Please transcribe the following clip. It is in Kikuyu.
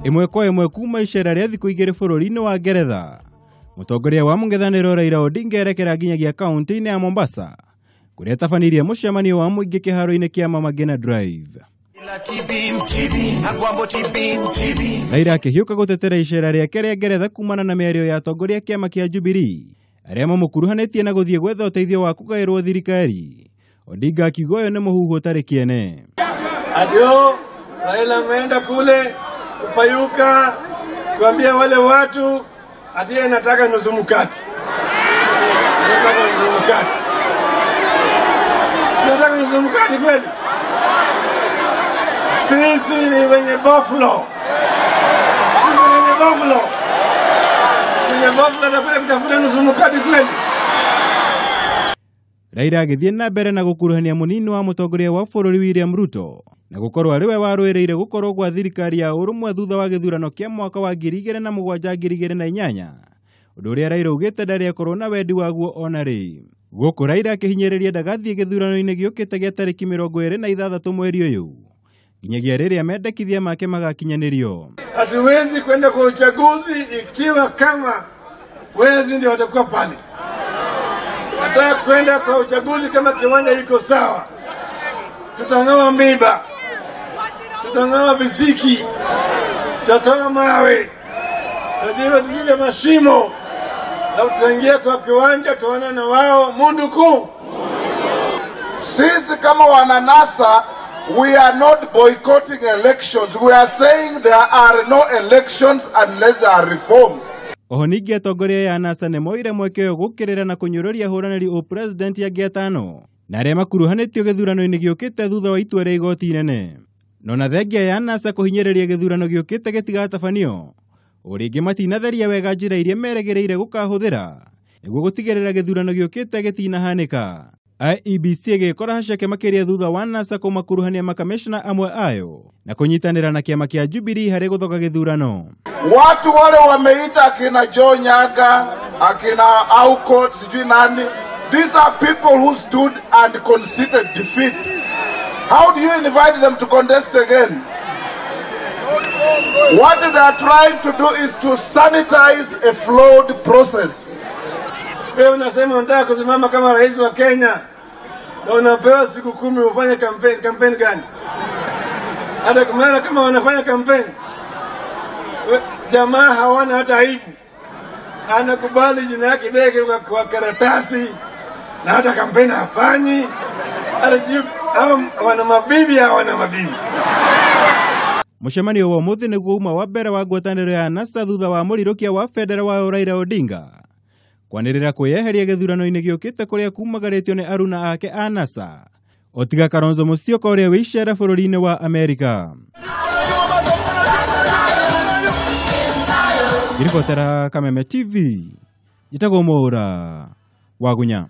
Ĩmwe kwa ĩmwe kuma icera rĩa thikũ igĩrĩ bũrũri-inĩ wa Ngeretha, mũtongoria wa mũng'ethanĩro Raila Odinga erekera nginyagia kaunti-inĩ ya Mombasa kũrĩa atabanirie mũcemanio wa mũingĩ kĩharo-inĩ kĩa Mama Ngina Drive. Raila akĩhiũka gũtetera icera rĩake rĩa Ngeretha kumana na mĩario ya atongoria a kĩama kĩa Jubilee arĩa mamũkuruhanĩtie na gũthiĩ gwetha ũteithio wa kũgaĩrwo thirikari. Odinga akiuga ũyũ nĩ mũhuhu ũtarĩ kĩene. Adio, Raila ameenda kule kupayuka kuambia wale watu ati yeye anataka nusu mkate. Anataka nusu mkate. Anataka nusu mkate kweli? Sisi ni wenye buffalo. Sisi ni wenye buffalo. Wenye buffalo atakuja kutafuta nusu mkate kweli? Raila agĩthiĩ na mbere na gũkuruhania mũnini wa mũtongoria wa bũrũri William Ruto na gũkorwo arĩ we warũĩrĩire gũkorwo gwa thirikari ya ũrũmwe thutha wa gĩthurano kĩa mwaka wa 2007 2008, ũndũ ũrĩa Raila augĩte ndarĩ akorwo na wendi waguo ona rĩ. Gũkũ Raila akĩhinyĩrĩria ndagathiĩ gĩthurano-inĩ gĩũkĩte gĩa tarĩki 26 mweri ũyũ nginyagia rĩrĩa mendekithia make magakinyanĩrio. Hatuwezi kwenda kwa uchaguzi ikiwa kama wezi ndio watakuwa pale. Nataka kwenda kwa uchaguzi kama kiwanja iko sawa. Tutang'oa miba, tutang'oa visiki, tutatoa mawe, tutaziba zile mashimo, na tutaingia kwa kiwanja tuone na wao mundu kuu. Sisi kama wananasa, we are not boycotting elections. We are saying there are no elections unless there are reforms. Oho ningĩ atongoria ya NASA nĩ moire mweke ũyũ gũkĩrĩra na kũnyũrũria ahũranĩri ũpresident angĩ atano na arĩa makuruhanĩtio gĩthurano-inĩ gĩũkĩte thutha wa itua rĩa igoti inene. No na thengia ya NASA kũhinyĩrĩria gĩthurano gĩũkĩte gĩtigatabanio, o rĩngĩ matinatheria wega njĩra iria meregereire gũkahũthĩra nĩguo gũtigĩrĩra gĩthurano gĩũkĩte gĩtinahanĩka. IEBC ĩgĩkora haceke makĩria thutha wa NASA kũmakuruhania makamishna amwe ayo na kũnyitanĩra na kĩama kĩa Jubilee harĩ gũthoga gĩthurano. Watu wale wameita akina Joe Nyaga, akina Aukot, sijui nani. These are people who stood and conceded defeat. How do you invite them to contest again? What they are trying to do is to sanitize a flawed process. Wewe unasema unataka kusimama kama rais wa Kenya na unapewa siku 10 ufanye campaign. Campaign gani? Hata kama kama wanafanya campaign, jamaa hawana hata aibu. Anakubali jina yake beke kwa karatasi na hata campaign hafanyi. Hata wana mabibi, hawana mabibi. Mũcemanio wa ũmũthĩ nĩguo uma wa mbere wa ngwatanĩro ya NASA thutha wa mũrirũkia wa bendera wa Raila Odinga kwanĩrĩra kwĩyeheria gĩthurano-inĩ gĩũkĩte kũrĩa kumagarĩtio nĩ aruna ake a NASA otiga Kalonzo Musyoka ũrĩa wĩ icera bũrũri-inĩ wa Amerika. Ngĩribotera Kameme TV, njĩtagwo Mwaura Wagunya.